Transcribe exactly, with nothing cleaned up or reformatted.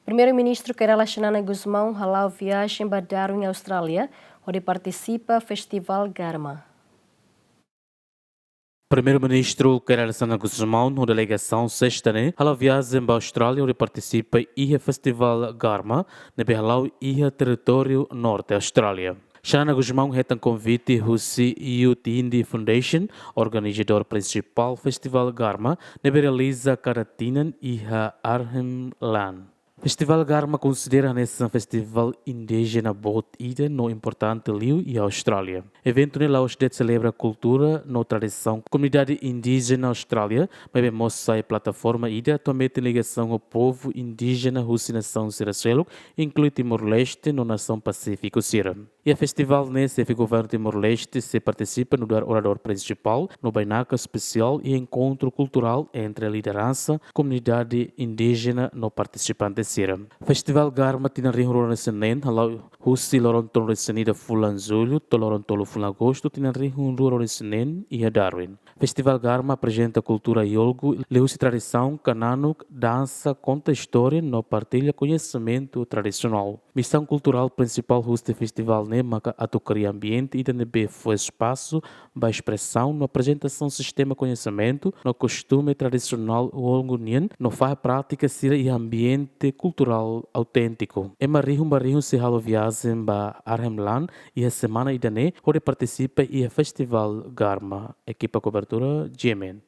Primeiru-Ministru Kay Rala Xanana Gusmão hala'o viajen ba Darwin, Austrália, hodi partisipa Festival Garma. Primeiru-Ministru Kay Rala Xanana Gusmão ho delegasaun sesta ne'e hala'o viajen ba Austrália hodi partisipa iha Festival Garma ne'ebé hala'o iha territóriu Norte Austrália. Xanana Gusmão hetan konvite husi Yu Tindi Foundation, organizadór prinsipál Festival Garma ne'ebé realiza kada tinan iha Arnhem Land. Festival Garma konsidera hanesan festival indíjena boot ida no importante liu iha Austrália. Eventu ne'e la'ós de'it selebra kultura no tradisaun komunidade indíjena Austrália, maibé mós sai plataforma ida atu hametin ligasaun ho povu indíjena husi nasaun sira seluk, inklui Timor-Leste no nasaun Pasífiku sira. Iha festival ne'e, xefe governu Timor-Leste sei partisipa nu'udar oradór prinsipál no bainaka espesiál iha enkontru kulturál entre lideransa, komunidade indíjena no partisipante sira. Festival Garma tinan rihun rua ruanulu-resin-neen hala'o husi loron tolunulu-resin-ida fulan Jullu to'o loron tolu fulan Agostu tinan rihun rua ruanulu-resin-neen iha Darwin. Festival Garma aprezenta kultura Yolgu liuhusi tradisaun kananuk, dansa, konta istória no partilla koñesimentu tradisionál. Misaun kulturál prinsipál husi festival ne'e maka atu kria ambiente ida ne'ebé fó espasu ba espresaun no aprezentasaun sistema koñesimentu no kostume tradisionál Yolgu nian no fahe prátika sira iha ambiente kulturál auténtiku. Ema rihun ba rihun sei halo viajen ba Arnhem Land iha semana ida-ne'e hodi partisipa iha Festival Garma. Ekipa kobertura G M N.